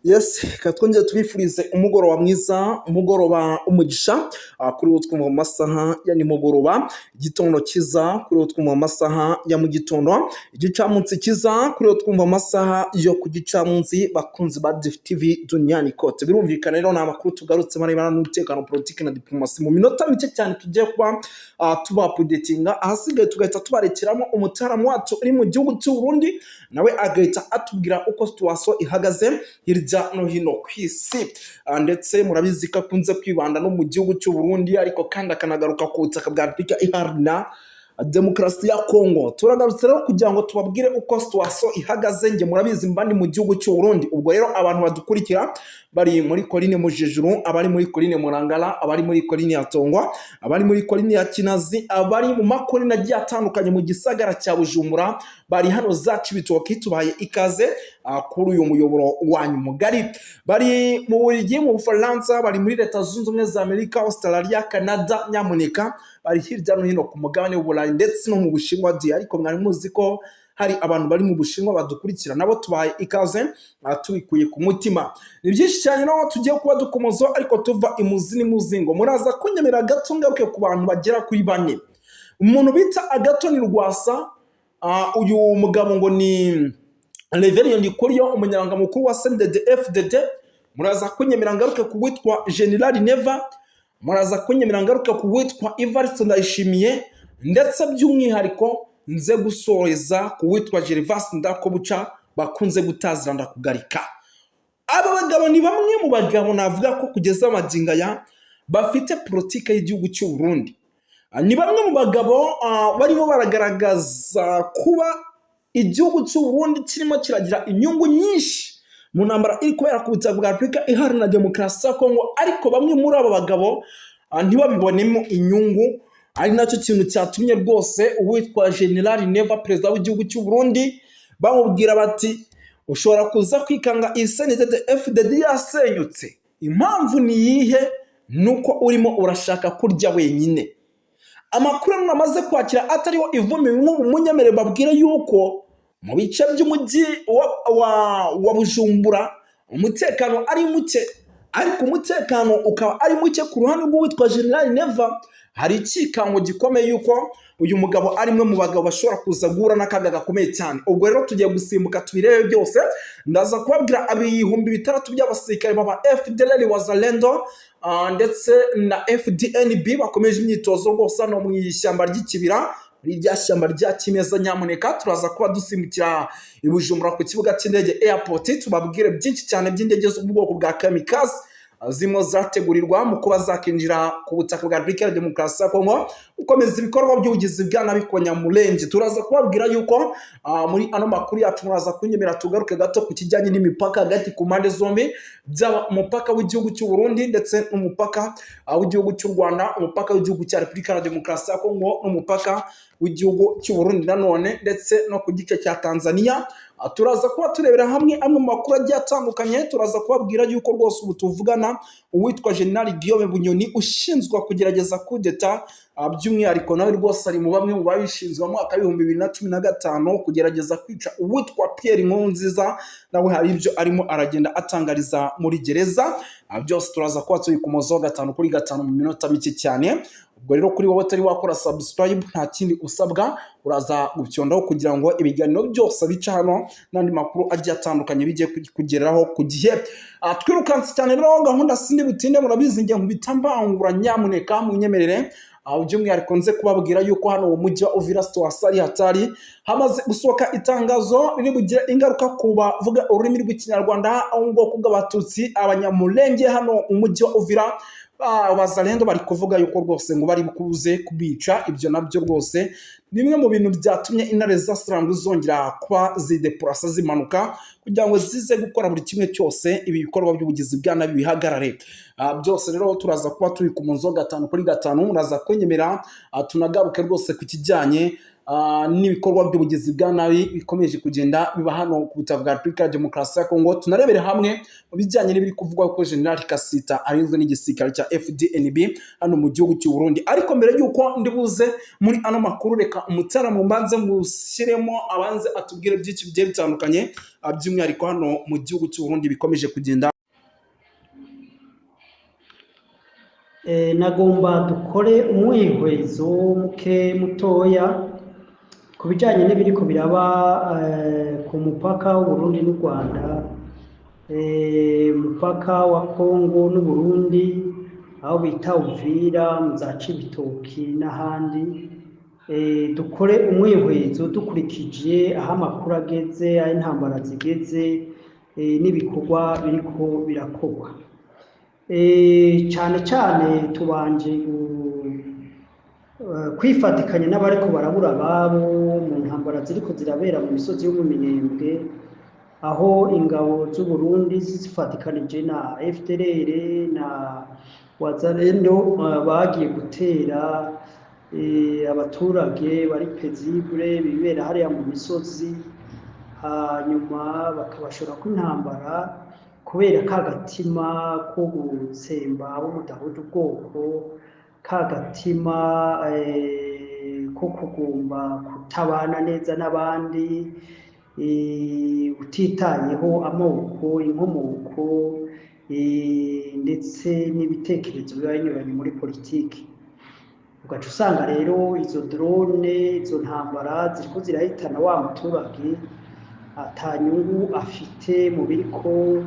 Yes, reka twongere tubifurize umugoroba mwiza, umugoroba umugisha kuri wo twumva mu masaha ya nimugoroba, igitondo cyiza kuri wo twumva mu masaha ya mu gitondo, igicamunsi cyiza kuri wo twumva mu masaha yo ku gicamunsi. Bakunzi ba TV duniani kote, birumvikana rero ni amakuru tugarutse arebana n'umutekano, politiki na diplomasi. Mu minota mike cyane tugiye kuba tuba updatinga, ahasigaye tugahita tubarekeramo umutaramu wacu uri mu gihugu cy'u Burundi, nawe agahita atubwira uko situation ihagaze hirya no hino ku isi. Ndetse murabizi ko akunze kwibanda no mu gihugu cy'u Burundi, ariko kandi akanagaruka ku butaka bwa Repubulika Iharanira Demokarasi ya Kongo. Turagarutse rero kugira ngo tubabwire uko situation ihagaze. Nge murabizi mba ndi mu gihugu cy'u Burundi. Ubwo rero abantu badukurikira bari muri colline Mujejuru, abari muri colline Murangara, abari muri colline ya Tongwa, abari muri colline ya Kinazi, abari mu ma colline agiye atandukanye mu gisagara cya Bujumbura, bari hano za Cibitoki, tubaye ikaze kuri uyu muyoboro wanyu mugari. Bari mu Bubiligi, mu Bufaransa, bari muri Leta Zunze Ubumwe za Amerika, Australia, Canada, nyamuneka bari hirya no hino ku mugabane w'Uburayi ndetse no mu Bushinwa di. Ariko mwari muzi ko hari abantu bari mu Bushinwa badukurikira? Nabo tubaye ikaze tubikuye ku mutima. Ni byinshi cyane naho tugiye kuba dukomozaho, ariko tuva imuzi n'imuzingo. Muraza kunyemera gato ngaruke ku bantu bagera kuri bane. Umuntu bita Agathon Rwasa, uyu mugabo ngo ni Reverien Ndikuriyo, umunyamabanga mukuru wa CNDD FDD. Muraza kunyemera ngaruke ku witwa General Neva. Muraza kunyemera ngaruke ku witwa Evariste Ndayishimiye, ndetse by'umwihariko nze gusoreza ku witwa Gervas Ndakobuca bakunze gutazira Ndakugarika. Aba bagabo ni bamwe mu bagabo navuga ko kugeza amagingo aya bafite politike y'igihugu cy'u Burundi. Ni bamwe mu bagabo barimo baragaragaza kuba igihugu cy'u Burundi kirimo kiragira inyungu nyinshi mu ntambara iri kubera ku butaka bwa Repubulika Iharanira Demokarasi ya Kongo, ariko bamwe muri aba bagabo ntibabibonemo inyungu, ari nacyo kintu cyatumye rwose uwitwa General Neva, perezida w'igihugu cy'u Burundi, bamubwira bati: "Ushobora kuza kwikanga iyi CNDD FDD yasenyutse. Impamvu ni iyihe? Ni uko urimo urashaka kurya wenyine." Amakuru namaze kwakira atariho ivumbi nk'ubu, munyemere babwire yuko mu bice by'umujyi wa Bujumbura umutekano ari muke, ariko umutekano ukaba ari muke ku ruhande rw'uwitwa General Neva. Hari icyikango gikomeye yuko uyu mugabo ari umwe mu bagabo bashobora kuza guhura n'akaga gakomeye cyane. Ubwo rero tugiye gusimbuka tubirebe byose. Ndaza kubabwira 6000 by'abasirikare baba FDLR, Wazalendo ndetse na FDNB bakomeje imyitozo rwose hano mu ishyamba ry'ikibira, muri rya shyamba rya kimeza. Nyamuneka turaza kuba dusimbukira i Bujumbura ku kibuga cy'indege airport, tubabwire byinshi cyane by'indege zo mu bwoko bwa kamikaze zimwe zategurirwa mu kuba zakinjira ku butaka bwa Repubulika ya Demokarasi ya Kongo gukomeza ibikorwa by'ubugizi bwa nabi ku Banyamulenge. Turaza kubabwira yuko muri ano makuru yacu muraza kunyemera tugaruke gato ku kijyanye n'imipaka hagati ku mpande zombi, byaba umupaka w'igihugu cy'u Burundi ndetse n'umupaka w'igihugu cy'u Rwanda, umupaka w'igihugu cya Repubulika ya Demokarasi ya Kongo n'umupaka w'igihugu cy'u Burundi nanone, ndetse no ku gice cya Tanzania. Turaza kuba turebera hamwe amwe mu makuru agiye atandukanye. Turaza kubabwira yuko rwose ubu tuvugana uwitwa General Guillaume Bunyoni ushinzwe kugerageza kudeta, by'umwihariko nawe rwose ari mu bamwe mu babishinzwe mu mwaka w'2015 kugerageza kwica uwitwa Pierre Nkurunziza, nawe hari ibyo arimo aragenda atangariza muri gereza. Byose turaza kuba tubikomozaho gatanu kuri gatanu mu minota mike cyane. Ubwo rero kuri wowe utari wakora subscribe, nta kindi usabwa, uraza gutyondaho kugira ngo ibiganiro byose bica hano n'andi makuru agiye atandukanye bijye kugeraho ku gihe. Twirukanse cyane rero, gahunda sindi butinde, murabizi ngiye nkubita mbangura. Nyamuneka munyemerere by'umwihariko nze kubabwira yuko hano mu mujyi wa Uvira situation ari hatari. Hamaze gusohoka itangazo riri bugire ingaruka ku bavuga ururimi rw'Ikinyarwanda abo mu bwoko bw'Abatutsi, Abanyamulenge hano mu mujyi wa Uvira. Abazalendo bari kuvuga yuko rwose ngo bari bukuze kubica. Ibyo nabyo rwose ni bimwe mu bintu byatumye intare za Sarambwe zongera kuba zidepurasa, zimanuka kugira ngo zize gukora buri kimwe cyose ibi bikorwa by'ubugizi bwa nabi bihagarare. Byose rero turaza kuba turi ku munzo gatanu kuri gatanu. Muraza kunyemera tunagaruke rwose ku kijyanye n'ibikorwa by'ubugizi bwa nabi bikomeje kugenda biba hano ku butaka bwa Repubulika ya Demokarasi ya Kongo. Tunarebere hamwe mu bijyanye n'ibiri kuvugwa ko General Kasita arinzwe n'igisirikare cya FDNB hano mu gihugu cy'u Burundi. Ariko mbere y'uko ndibuze muri ano makuru, reka umutaramu mbanze mushyiremo, abanze atubwire byinshi bigiye bitandukanye, by'umwihariko hano mu gihugu cy'u Burundi bikomeje kugenda. Nagomba dukore umwihwezo muke mutoya ku bijanye n'ibiriko biraba ku mupaka w'Uburundi n'u Rwanda, umupaka wa Kongo n'Uburundi, aho bita Uvira, mu za Cibitoki n'ahandi. Dukore umwihwezo dukurikije aho amakuru ageze, aho intambara zigeze, n'ibikorwa biriko birakorwa. Cane cane tubanje kwifatikanya n'abariko barabura ababo mu ntambara ziriko zirabera mu misozi yo mu Minembwe, aho ingabo z'u Burundi zifatikanije na FDLR na Wazalendo bagiye gutera abaturage bari paisible bibera hariya mu misozi, hanyuma bakabashora ko intambara kubera ka gatima ko gutsemba abo mudahuje ubwoko, ka gatima ko kugomba kutabana neza n'abandi, utitayeho amoko, inkomoko, ndetse n'ibitekerezo biba binyuranye muri politiki. Ugaca usanga rero izo drone, izo ntambara ziriko zirahitana wa muturage ata nyungu afite mu biriko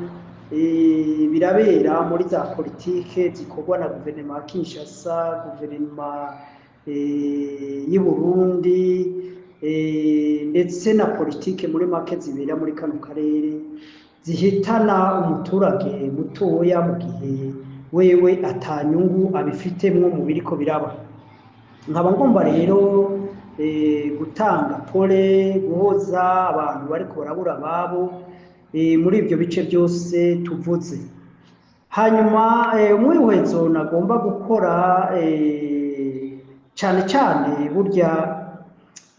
birabera muri za politike zikorwa na guverinoma ya Kinshasa, guverinoma y'u Burundi, ndetse na politike muri make zibera muri kano karere zihitana umuturage mutoya mu gihe wewe ata nyungu abifitemwo mu biriko biraba. Nkaba ngomba rero gutanga pole, guhoza abantu bariko barabura ababo muri ivyo bice byose tuvuze. Hanyuma umwihwezo nagomba gukora, cane cane burya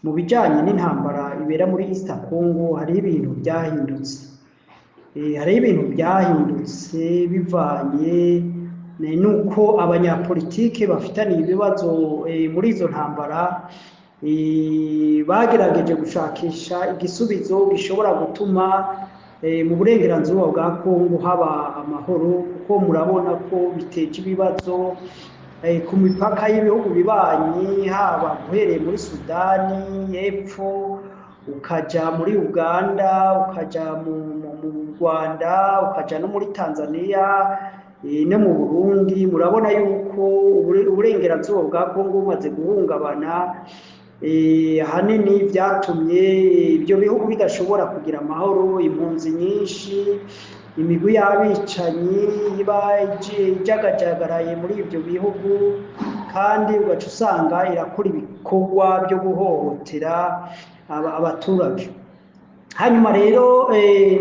mu bijanye n'intambara ibera muri East Congo, hariho ibintu byahindutse. Hariho ibintu byahindutse bivanye nuko abanyapolitike bafitaniye ibibazo muri izo ntambara, bagerageje gushakisha igisubizo gishobora gutuma mu burengerazuba bwa Kongo haba amahoro, kuko murabona ko biteje ibibazo ku mipaka y'ibihugu bibanyi, haba guhereye muri Sudani y'Epfo, ukaja muri Uganda, ukaja mu Rwanda, ukaja no muri Tanzania, no mu Burundi. Murabona yuko uburengerazuba bwa Kongo bumaze guhungabana, ahanini vyatumye ibyo bihugu bidashobora kugira amahoro, impunzi nyinshi, imigwi y'abicanyi iba ijagajagaraye muri ibyo bihugu, kandi ugaca usanga irakora ibikorwa byo guhohotera abaturage. Hanyuma rero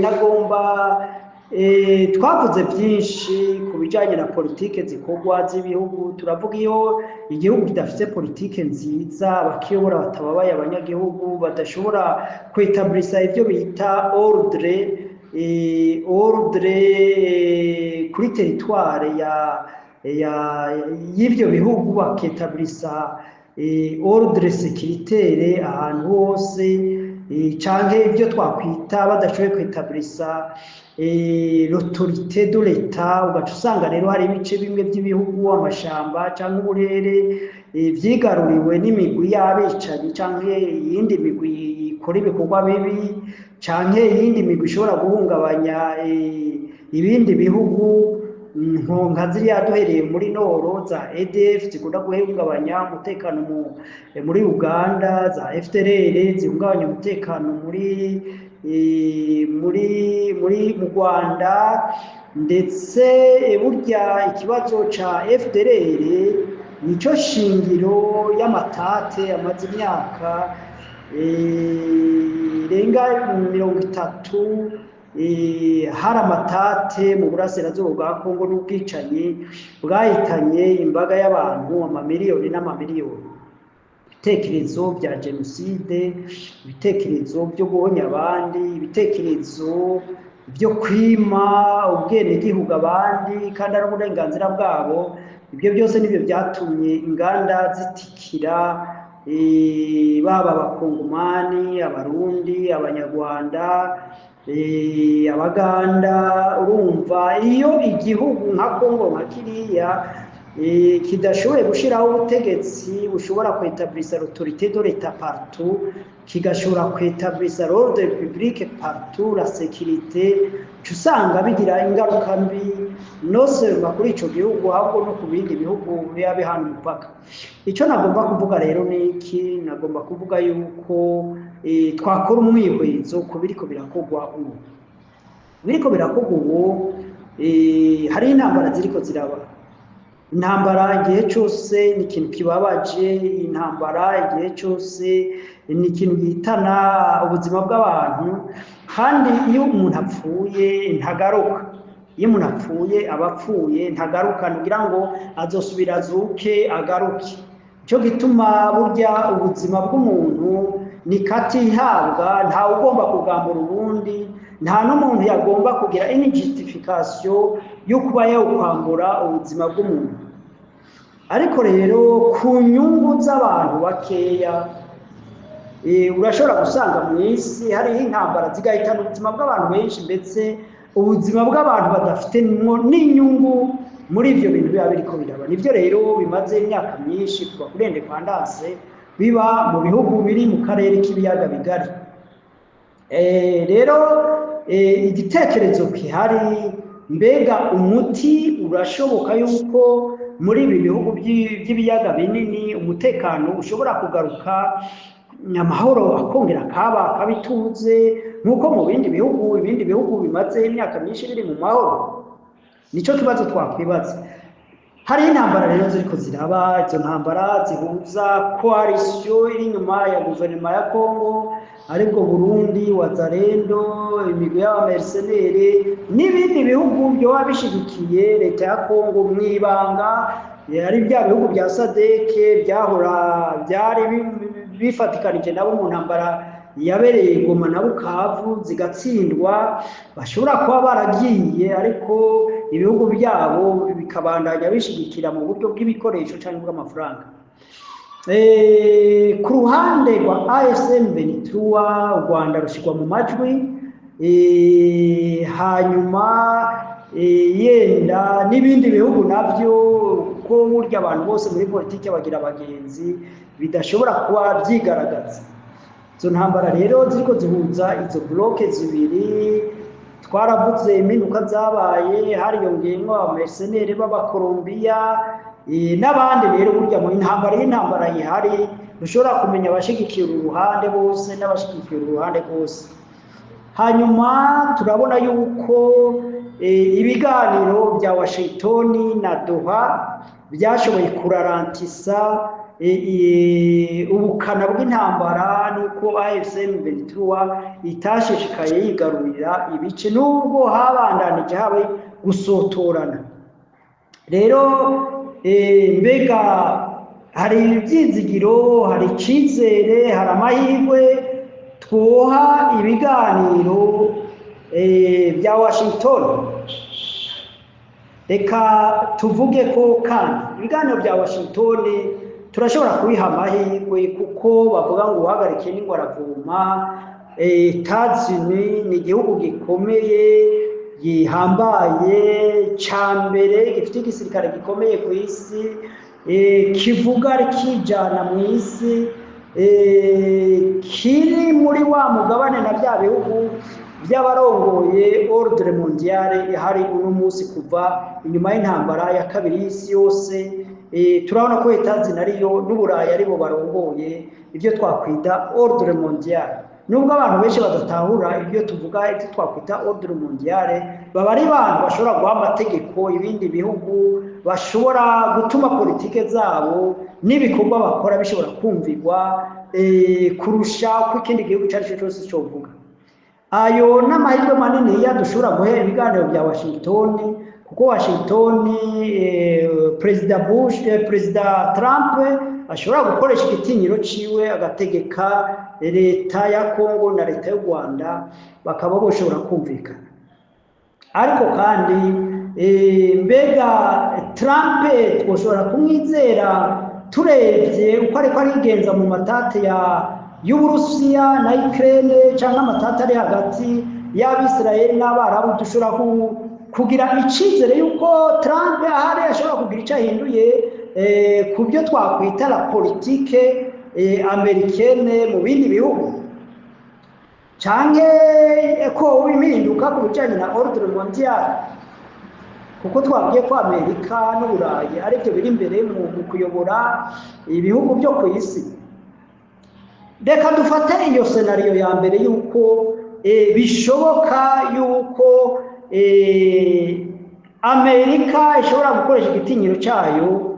nagomba, twavuze byinshi ku bijanye na politike zikorwa z'ibihugu. Turavuga iyo igihugu kidafite politike nziza, abakiyobora batababaye abanyagihugu, badashobora kwetablisa ivyo bita ordre kuri territoire ya y'ivyo bihugu, baketablisa ordre sécuritaire ahantu hose, canke ibyo twakwita badashoboye kwetablisa l'autorité de l'État, ugaca usanga rero hari ibice bimwe by'ibihugu, amashamba canke uburere, vyigaruriwe n'imigwi y'abicanyi canke iyindi migwi ikora ibikorwa bibi canke iyindi migwi ishobora guhungabanya ibindi bihugu, nka ziriya duhereye muri nord za ADF zikunda guhungabanya umutekano muri Uganda, za FDLR zihungabanya umutekano muri mu Rwanda. Ndetse burya ikibazo ca FDLR nico shingiro y'amatate amaze imyaka irenga 30, hari amatate mu burasirazuba bwa Kongo n'ubwicanyi bwahitanye imbaga y'abantu amamiliyoni n'amamiliyoni. Ibitekerezo bya jenoside, ibitekerezo byo guhonya abandi, ibitekerezo byo kwima ubwenegihugu abandi kandi ari uburenganzira bwabo. Ibyo byose nibyo byatumye inganda zitikira, baba Abakongomani, Abarundi, Abanyarwanda, Abaganda. Urumva, iyo igihugu nka Kongo, nka kiriya, kidashoboye gushyiraho ubutegetsi bushobora kwetablisa l'autorité de l'État partout, kigashobora kwetablisa l'ordre public partout, la sécurité, uca usanga bigira ingaruka mbi non seulement kuri ico gihugu, ahubwo no ku bindi bihugu biba bihana umupaka. Icyo nagomba kuvuga rero ni iki: nagomba kuvuga yuko twakora umwihwezo ku biriko birakorwa ubu. Hari intambara ziriko ziraba. Intambara igihe cyose ni ikintu kibabaje, intambara igihe cyose ni ikintu gihitana ubuzima bw'abantu, kandi iyo umuntu apfuye ntagaruka. Iyo umuntu apfuye aba apfuye, ntagaruka, ntugira ngo azosubira azuke agaruke. Nicyo gituma burya ubuzima bw'umuntu ni katihabwa, ntawe ugomba kugambura ubundi, nta n'umuntu yagomba kugira une justification yo kuba yawukwambura ubuzima bw'umuntu. Ariko rero ku nyungu z'abantu bakeya, urashobora gusanga mu isi hariho intambara zigahitana ubuzima bw'abantu benshi, ndetse ubuzima bw'abantu badafite n'inyungu muri ibyo bintu biba biriko biraba. Nibyo rero bimaze imyaka myinshi kuva kuri indépendance biba mu bihugu biri mu karere k'ibiyaga bigari. Rero igitekerezo gihari: mbega umuti urashoboka yuko muri ibi bihugu by'ibiyaga binini umutekano ushobora kugaruka, amahoro akongera akaba akabituze nk'uko mu bindi bihugu, ibindi bihugu bimaze imyaka myinshi biri mu mahoro? Nico kibazo twakwibaza. Hari intambara rero ziriko ziraba, izo ntambara zihuza coalition iri inyuma ya guverinoma ya Congo, aribwo Burundi, Wazalendo, imigwi y'aba mercenaires n'ibindi bihugu byoba bishigikiye leta ya Congo mw'ibanga, ari bya bihugu bya SADC byahora byari bifatikanije nabo mu ntambara yabereye Goma na Bukavu zigatsindwa. Bashobora kuba baragiye, ariko ibihugu byabo bikabandanya bishigikira mu buryo bw'ibikoresho cyangwa bw'amafaranga. Ku ruhande rwa AFC M23, u Rwanda rushyirwa mu majwi, hanyuma yenda n'ibindi bihugu nabyo, ko burya abantu bose muri politiki bagira abagenzi bidashobora kuba byigaragaza. Izo ntambara rero ziriko zihuza izo blocs zibiri, twaravuze impinduka zabaye, hariyongeyemo aba mercenaires b'Abakolombiya n'abandi. Rero burya mu intambara, y'intambara ihari, ntushobora kumenya abashigikiye uru ruhande bose n'abashigikiye uru ruhande bose. Hanyuma turabona yuko ibiganiro bya Washington na Doha byashoboye kurarantisa ubukana bw'intambara, nuko AFC M23 itashishikaye yigarurira ibice, nubwo habandanije habe gusotorana. Rero mbega hari ibyizigiro, hari icyizere, hari amahirwe twoha ibiganiro bya Washington? Reka tuvuge ko kandi ibiganiro bya Washington turashobora kubiha amahirwe, kuko bavuga ngo uhagarikiye n'ingwe aravoma. États-Unis ni igihugu gikomeye, gihambaye, ca mbere gifite igisirikare gikomeye ku isi, kivuga kijana mu isi, kiri muri wa mugabane na bya bihugu by'abarongoye ordre mondiale ihari uno munsi kuva inyuma y'intambara ya kabiri y'isi yose. Turabona ko États-Unis ariyo n'Uburayi aribo barongoye ibyo twakwita ordre mondiale. Nubwo abantu benshi badatahura ibyo tuvuga, ibyo twakwita ordre mondiale, baba ari bantu bashobora guha amategeko ibindi bihugu, bashobora gutuma politike zabo n'ibikorwa bakora bishobora kumvirwa kurusha uko ikindi gihugu icyo ari cyo cyose cyovuga. Ayo n'amahirwe manini dushobora guhera ibiganiro bya Washington, Kuko Washington, Perezida Bush, Perezida Trump ashobora gukoresha igitinyiro ciwe agategeka leta ya Kongo na leta y'u Rwanda, bakaba boshobora kumvikana. Ariko kandi, mbega Trump twoshobora kumwizera turebye uko ariko arigenza mu matate ya y'Uburusiya na Ukraine, cyangwa amatata ari hagati y'Abisirayeli n'Abarabu? Dushobora kugira icyizere yuko Trump ahari ashobora kugira icyo ahinduye ku byo twakwita la politique américaine mu bindi bihugu, canke ko impinduka ku bijanye na ordre mondial? Kuko twabwiye ko Amerika n'Uburayi aribyo biri imbere mu kuyobora ibihugu byo ku isi. Reka dufate iyo scénario ya mbere, yuko bishoboka yuko Amerika ishobora gukoresha igitinyiro cyayo,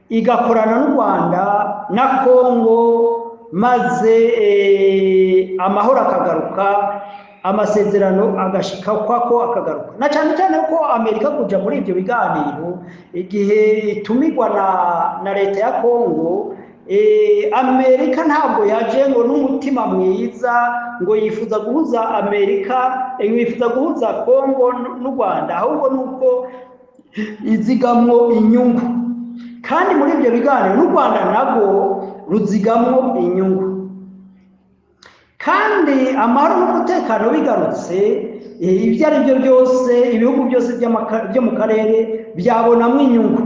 igakorana n'u Rwanda na Kongo, maze amahoro akagaruka, amasezerano agashika kwako akagaruka. Na cyane cyane ko Amerika kuja muri ibyo biganiro, igihe itumirwa na leta ya Kongo, Amerika ntabwo yaje ngo n'umutima mwiza, ngo yifuza guhuza Amerika, yifuza guhuza Kongo n'u Rwanda, ahubwo nuko izigamwo inyungu. Kandi muri ibyo biganiro n'u Rwanda nabwo ruzigamwo inyungu. Kandi amahoro n'umutekano bigarutse, ibyo ari byo byose, ibihugu byose byo mu karere byabonamo inyungu.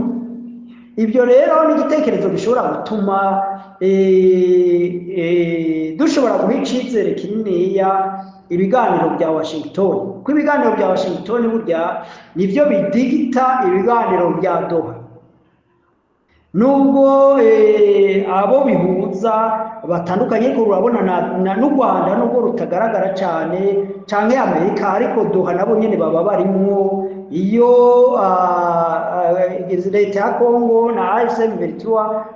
Ibyo rero ni igitekerezo gishobora gutuma dushobora guha icyizere kininiya ibiganiro bya Washington, kuko ibiganiro bya Washington burya nibyo bidigita ibiganiro bya Doha, nubwo abo bihuza batandukanye. Ariko urabona n'u Rwanda, nubwo rutagaragara cyane canke Amerika, ariko Doha nabo nyene baba barimwo. Iyo leta ya Kongo na AFC M23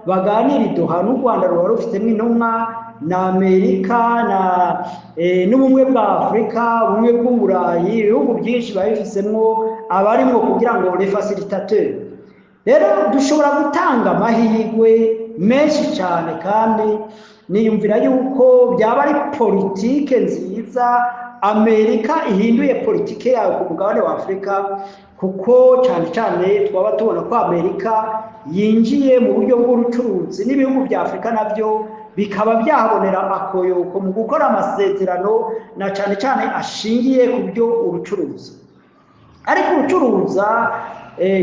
baganira i Doha, n'u Rwanda ruba rufitemo intumwa, na Amerika na n'ubumwe bwa Afurika, ubumwe bw'Uburayi, ibihugu byinshi biba bifisemwo abarimwo kugira ngo les facilitateurs. Rero dushobora gutanga amahirwe menshi cyane, kandi niyumvira yuko byaba ari politike nziza Amerika ihinduye politike yayo ku mugabane wa Afurika, kuko cyane cyane twaba tubona ko Amerika yinjiye mu buryo bw'ubucuruzi n'ibihugu bya Afurika, nabyo bikaba byahabonera akoyoko mu gukora amasezerano, na cyane cyane ashingiye ku byo ubucuruzi. Ariko ubucuruza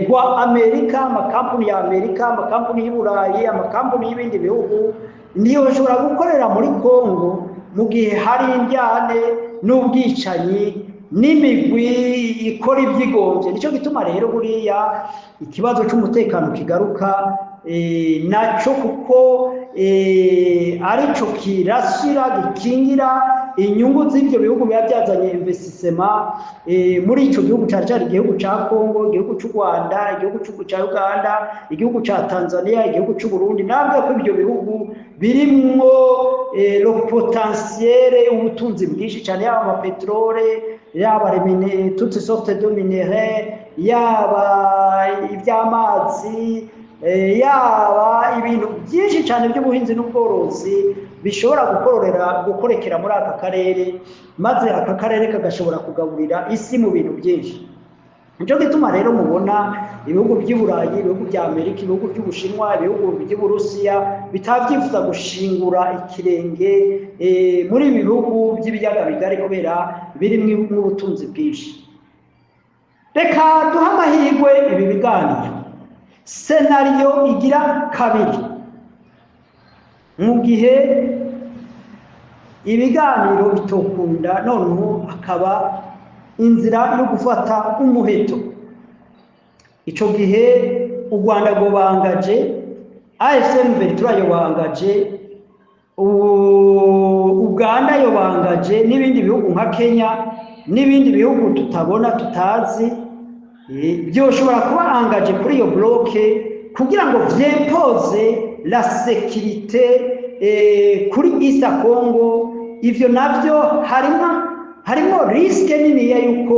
rwa Amerika, amakampani ya Amerika, amakampani y'i Burayi, amakampani y'ibindi bihugu niyo bashobora gukorera muri Kongo mu gihe hari indyane n'ubwicanyi n'imigwi ikora ibyigombye. Nicyo gituma rero buriya ikibazo cy'umutekano kigaruka nacyo, kuko aricyo kirasira gikingira inyungu z'ibyo bihugu biba byazanye investissement muri icyo gihugu, cyane cyane igihugu cya Kongo, igihugu cy'u Rwanda, igihugu cya Uganda, igihugu cya Tanzania, igihugu cy'u Burundi. Ntabwo ko ibyo bihugu birimwo le potentiel, ubutunzi bwinshi cyane, yaba amapeterole, yaba toutes sortes de minerais, yaba iby'amazi, yaba ibintu byinshi cyane by'ubuhinzi n'ubworozi bishobora gukorera gukorekera muri aka karere, maze aka karere kagashobora kugaburira isi mu bintu byinshi. Nicyo gituma rero mubona ibihugu by'i Burayi, ibihugu bya Amerika, ibihugu by'Ubushinwa, ibihugu by'Uburusiya bitabyifuza gushingura ikirenge muri ibi bihugu by'ibiyaga bigari, kubera birimo ubutunzi bwinshi. Reka duhe amahirwe ibi biganiro. Scénario igira kabiri: mu gihe ibiganiro bitokunda, noneho hakaba inzira yo gufata umuheto, icyo gihe u Rwanda rwobangaje, AFC M23 yobangaje, Uganda yobangaje, n'ibindi bihugu nka Kenya n'ibindi bihugu tutabona, tutazi, byoshobora kuba engagé kuri iyo bloc kugira ngo vy'impose la sécurité kuri East Congo. Ivyo navyo harimo risque niniya yuko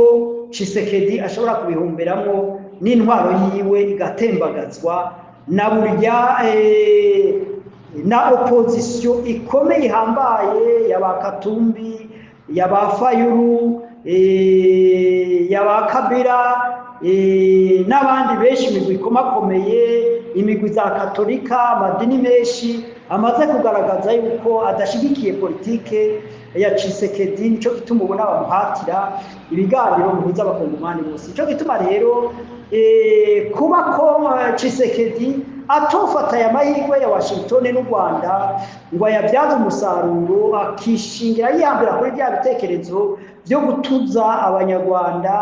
Tshisekedi ashobora kubihomberamo. N'intwaro yiwe igatembagazwa na burya na opposition ikomeye ihambaye ya ba Katumbi, ya ba Fayulu, ya ba Kabila n'abandi benshi, imigwi ikomakomeye, imigwi za Katolika, amadini menshi amaze kugaragaza yuko adashigikiye politike ya Tshisekedi. Nico gituma ubona bamuhatira ibiganiro bihuza Abakongomani bose. Nico gituma rero kuba ko Tshisekedi atofata aya mahirwe ya Washington n'u Rwanda ngo ayabyaze umusaruro, akishingira yihambira kuri bya bitekerezo byo gutuza Abanyarwanda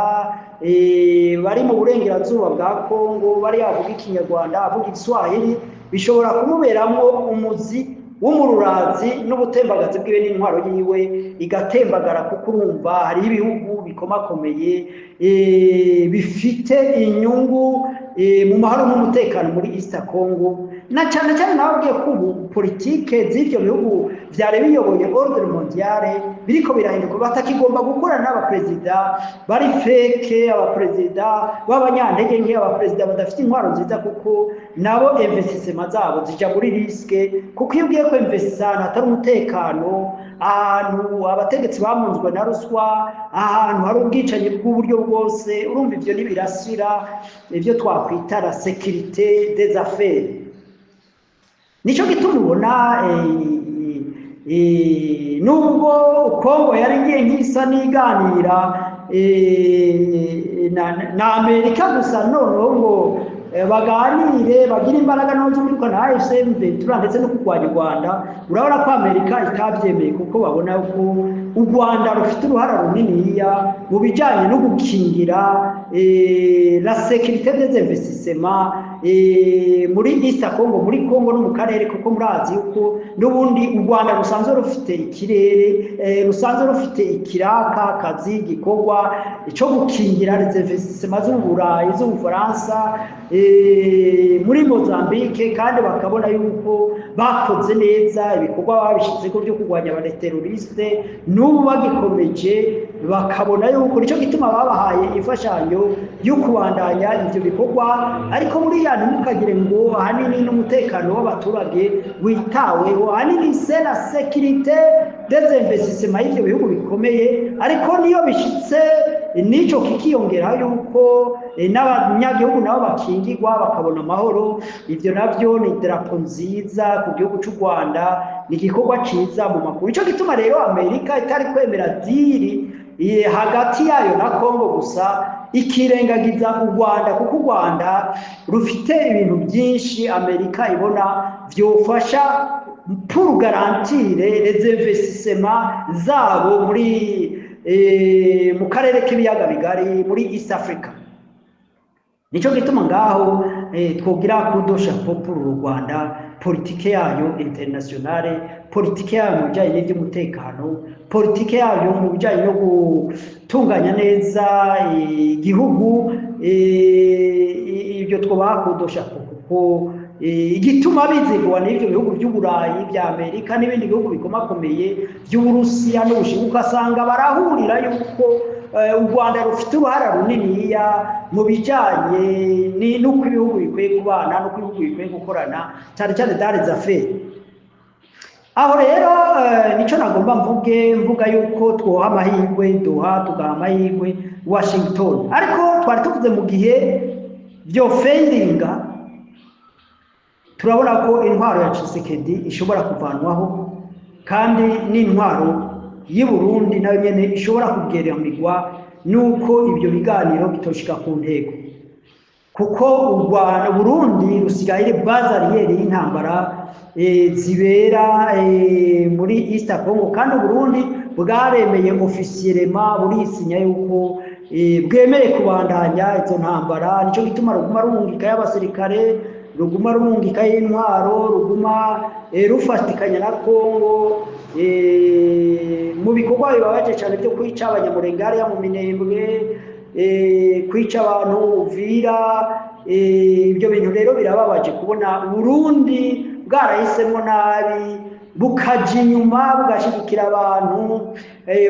bari mu burengerazuba bwa Kongo, bari avuga Ikinyarwanda, avuga Igiswahili, bishobora kumuberamwo umuzi w'umururazi n'ubutembagazi bwiwe, n'intwaro yiwe igatembagara, kuko urumva hariho ibihugu bikomakomeye bifite inyungu mu mahoro n'umutekano muri East Congo, na cyane cyane nababwiye ko ubu politike z'ibyo bihugu vyari biyoboye ordre mondiale biriko birahinduka, batakigomba gukorana n'abaperezida bari fake, abaperezida b'abanyantege nke, abaperezida badafite intwaro nziza, kuko nabo investissement zabo zija muri risque, kuko iyo ugiye ko investissa ahantu hatari umutekano, ahantu abategetsi bamunzwe na ruswa, ahantu hari ubwicanyi bw'uburyo bwose, urumva ivyo ntibirasira ivyo twakwita la sécurité des affaires. Nico gituma ubona nubwo Kongo yari igiye nk'isa n'iganira na Amerika gusa, noneho ngo baganire bagire imbaraga no zo kwirukana AFC M23 ndetse no kurwanya u Rwanda, urabona ko Amerika itabyemeye, kuko babona ko u Rwanda rufite uruhara runiniya mu bijyanye no gukingira la sécurité des investissements muri East Congo, muri Congo no mu karere, kuko murazi yuko n'ubundi u Rwanda rusanzwe rufite ikirere, rusanzwe rufite ikiraka kazi gikorwa cyo gukingira les investissements z'Uburayi, z'Ubufaransa muri Mozambique, kandi bakabona yuko bakoze neza ibikorwa babishizeko byo kurwanya abateroriste, n'ubu bagikomeje, bakabona yuko nicyo gituma babahaye imfashanyo yo kubandanya ivyo bikorwa. Ariko buriya ntimukagire ngo ahanini n'umutekano w'abaturage witaweho, ahanini c'est la sécurité des investissements y'ivyo bihugu bikomeye. Ariko niyo bishitse nico kikiyongera yuko n'abanyagihugu nabo bakingirwa, bakabona amahoro, ivyo navyo ni idarapo nziza ku gihugu c'u Rwanda, ni igikorwa ciza mu makuru. Ico gituma rero Amerika itari kwemera deal hagati yayo na Kongo gusa ikirengagiza u Rwanda, kuko u Rwanda rufite ibintu byinshi Amerika ibona vyofasha pour garantir les investissements zabo muri mu karere k'ibiyaga bigari, muri East Africa. Nico gituma ngaho twogira coup de chapeau pour u Rwanda, politike yayo internationale, politike yayo mu bijyanye n'iby'umutekano, politike yayo mu bijyanye no gutunganya neza igihugu. Ibyo twobaha coup de chapeau, kuko igituma bizigwa n'ibyo bihugu by'Uburayi, bya Amerika n'ibindi bihugu bikomakomeye by'Uburusiya n'Ubushinwa, ugasanga barahurira yuko u Rwanda rufite uruhara runiniya mu bijyanye n'uko ibihugu bikwiye kubana, n'uko ibihugu bikwiye gukorana, cyane cyane dans les affaires. Aho rero nico nagomba mvuge, mvuga yuko twoha amahirwe duha, tugaha amahirwe Washington. Ariko twari tuvuze mu gihe byo failinga, turabona ko intwaro ya Tshisekedi ishobora kuvanwaho, kandi n'intwaro y'i Burundi nayo nyene ishobora kugeramigwa nuko ibyo biganiro bitoshika ku ntego, kuko u Rwanda, Burundi rusigaye ari base arrière y'intambara zibera muri East Congo, kandi Burundi bwaremeye officiellement, burisinya yuko bwemeye kubandanya izo ntambara. Nico gituma ruguma rungika y'abasirikare, ruguma rungika y'intwaro, ruguma rufatikanya na Congo mu bikorwa bibabaje cyane byo kwica Abanyamurenge hariya mu Minembwe, kwica abantu Uvira. Ibyo bintu rero birababaje kubona Burundi bwarahisemo nabi, bukaja inyuma bugashyigikira abantu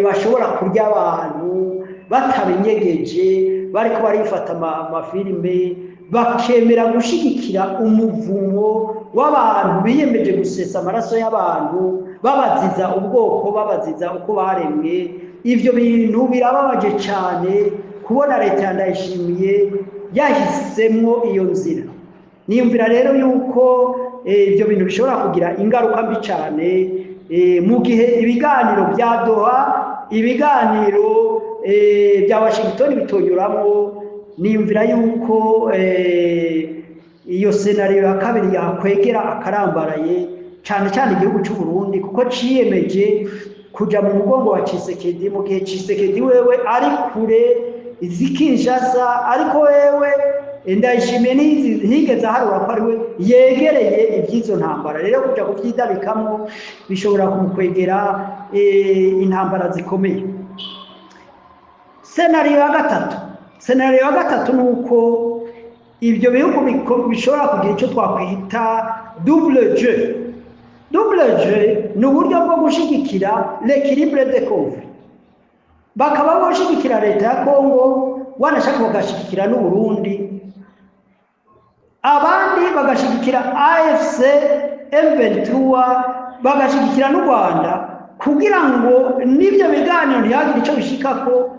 bashobora kurya abantu batabinyegeje. Bariko barifata amafilime, bakemera gushigikira umuvumo w'abantu biyemeje gusesa amaraso y'abantu, babaziza ubwoko, babaziza uko baremwe. Ivyo bintu birababaje cyane kubona leta ya Ndayishimiye yahisemwo iyo nzira. Niyumvira rero yuko ibyo bintu bishobora kugira ingaruka mbi cyane mu gihe ibiganiro bya Doha, ibiganiro bya Washington bitonyuramo. Niyumvira yuko iyo scénario ya kabiri yakwegera akarambaraye cyane cyane igihugu cy'u Burundi, kuko ciyemeje kuja mu mugongo wa Tshisekedi, mu gihe Tshisekedi wewe ari kure izi Kinshasa, ariko wewe Ndayishimiye ntiyigeze aharura ko ari we yegereye iby'izo ntambara. Rero kuja kuvyidabikamo bishobora kumukwegera intambara zikomeye. Scénario ya gatatu ni uko ibyo bihugu bishobora kugira icyo twakwita double jeu. Double jeu ni uburyo bwo gushigikira l'équilibre de conflit, bakaba bashigikira leta ya Kongo, wanashaka bagashigikira n'u Burundi, abandi bagashigikira AFC M23, bagashigikira n'u Rwanda, kugira ngo n'ibyo biganiro ntihagire icyo bishikako,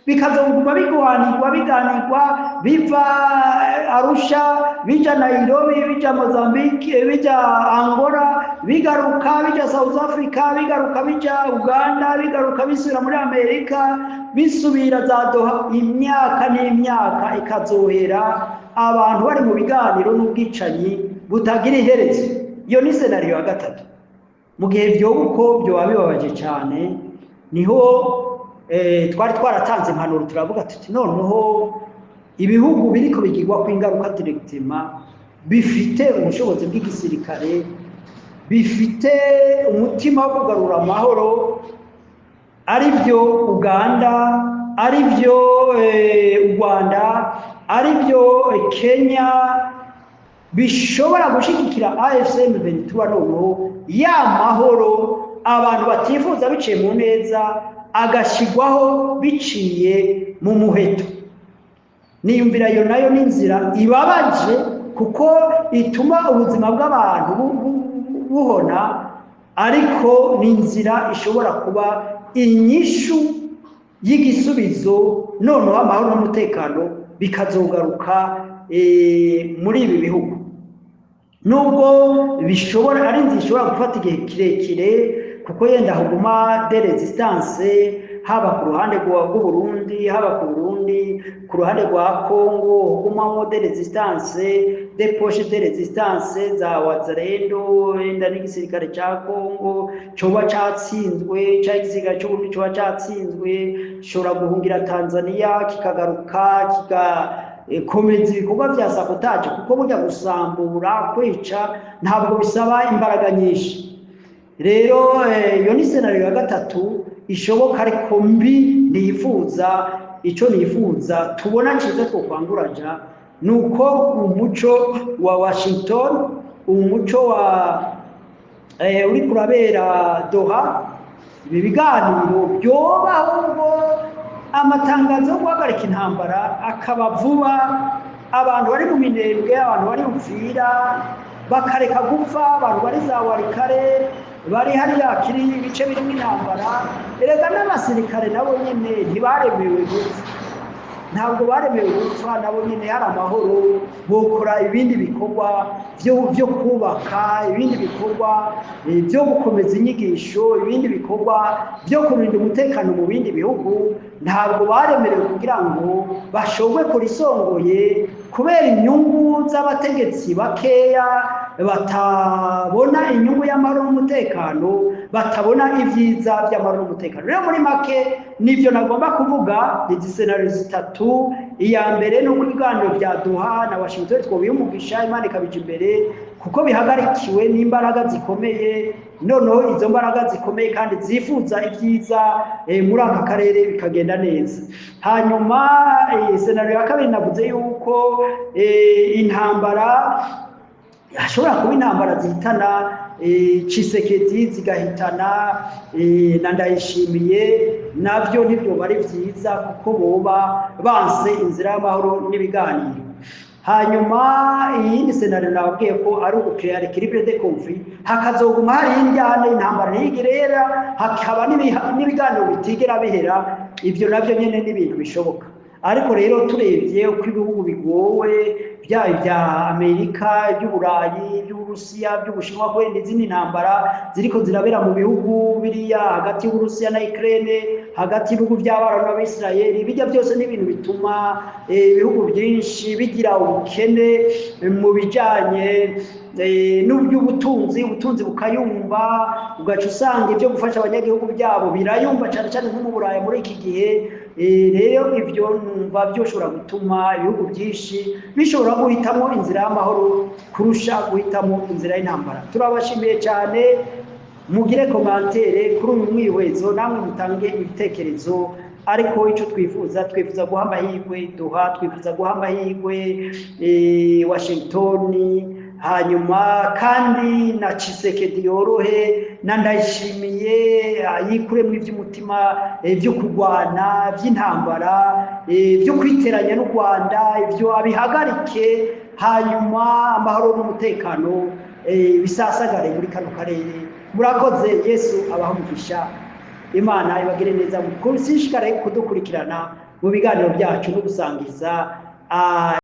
bikazoguma bigwanirwa, biganirwa, biva Arusha bija Nairobi, bija Mozambique, bija Angola, bigaruka bija South Africa, bigaruka bija Uganda, bigaruka bisubira muri Amerika, bisubira za Doha, imyaka n'imyaka ikazohera abantu bari mu biganiro n'ubwicanyi butagira iherezo. Iyo ni scénario ya gatatu. Mu gihe vyoba uko, vyoba bibabaje cyane. Niho twari twaratanze impanuro, turavuga tuti noneho ibihugu biriko bigirwa ingaruka directement, bifite ubushobozi bw'igisirikare, bifite umutima wo kugarura amahoro, ari byo Uganda, ari byo u Rwanda, ari byo Kenya, bishobora gushigikira AFC M23, noneho ya mahoro abantu batifuza biciye mu neza agashigwaho biciye mu muheto. Niyumvira iyo nayo n'inzira ibabaje, kuko ituma ubuzima bw'abantu buhona, ariko ni inzira ishobora kuba inyishu y'igisubizo, noneho amahoro n'umutekano bikazogaruka muri ibi bihugu, nubwo bishobora ari inzira ishobora gufata igihe kirekire, kuko yenda haguma des résistances, haba ku ruhande rw'u Burundi, haba ku Burundi, ku ruhande rwa Congo hagumamo des résistances, des poches de résistance za Wazalendo, yenda n'igisirikare ca Congo coba catsinzwe, canke igisirikare c'u Burundi coba catsinzwe, gishobora guhungira Tanzania, kikagaruka kigakomeza ibikorwa vya sabotage, kuko burya gusambura, kwica ntabwo bisaba imbaraga nyinshi. Rero iyo ni scénario ya gatatu ishoboka ariko mbi. Nifuza, icyo nifuza tubona cyiza twokwanguraja ni uko umuco wa Washington, umuco wa uri kurabera Doha, ibi biganiro byoba, ahubwo amatangazo yo guhagarika intambara akaba vuba, abantu bari mu Minembwe, abantu bari Uvira bakareka gupfa, abantu bari za Walikale, bari hariya kiri ibice birimo intambara. Erega n'abasirikare nabo nyene ntibaremewe gupfa, ntabwo baremewe gupfa. Nabo nyene hari amahoro bokora ibindi bikorwa byo kubaka, ibindi bikorwa byo gukomeza inyigisho, ibindi bikorwa byo kurinda umutekano mu bindi bihugu. Ntabwo baremerewe kugira ngo bashogwe kurisongoye kubera inyungu z'abategetsi bakeya batabona inyungu y'amahoro n'umutekano, batabona ibyiza by'amahoro n'umutekano. Rero muri make nibyo nagomba kuvuga, ni scénario zitatu. Iya mbere ni uko ibiganiro bya Doha na Washington twobiha umugisha, Imana ikabija imbere, kuko bihagarikiwe n'imbaraga zikomeye, noneho izo mbaraga zikomeye kandi zifuza ibyiza muri aka karere bikagenda neza. Hanyuma scénario ya kabiri, navuze yuko intambara Hashobora kuba intambara zihitana Tshisekedi, zigahitana na Ndayishimiye. Navyo ntibyoba ari vyiza, kuko boba banse inzira y'amahoro n'ibiganiro. Hanyuma iyindi scénario nababwiye ko ari ugucréa l'équilibre de conflit, hakazoguma hari indyane, intambara ntigirera, hakaba n'ibiganiro bitigera bihera. Ivyo navyo nyene ni ibintu bishoboka. Ariko rero turebye uko ibihugu bigowe, byaba ibya Amerika, iby'Uburayi, iby'Uburusiya, iby'Ubushinwa, kubera izindi ntambara ziriko zirabera mu bihugu biriya hagati y'Uburusiya na Ukraine, hagati y'ibihugu by'Abarabu n'Abisirayeli, bijya byose ni ibintu bituma ibihugu byinshi bigira ubukene mu bijanye n'uby'ubutunzi, ubutunzi bukayumba, ugaca usanga ibyo gufasha abanyagihugu byabo birayumba, cyane cyane nko mu Burayi muri iki gihe. Rero ibyo numva byoshobora gutuma ibihugu byinshi bishobora guhitamo inzira y'amahoro kurusha guhitamo inzira y'intambara. Turabashimiye cyane. Mugire commentaire kuri uyu mwihwezo, namwe mutange ibitekerezo. Ariko icyo twifuza, twifuza guha amahirwe Doha, twifuza guha amahirwe Washington, hanyuma kandi na Tshisekedi yorohe, na Ndayishimiye yikuremo iby'umutima byo kurwana, by'intambara, byo kwiteranya n'u Rwanda, ibyo abihagarike, hanyuma amahoro n'umutekano bisasagare muri kano karere. Murakoze. Yesu abaha umugisha, Imana ibagire neza. Mushishikare kudukurikirana mu biganiro byacu no gusangiza.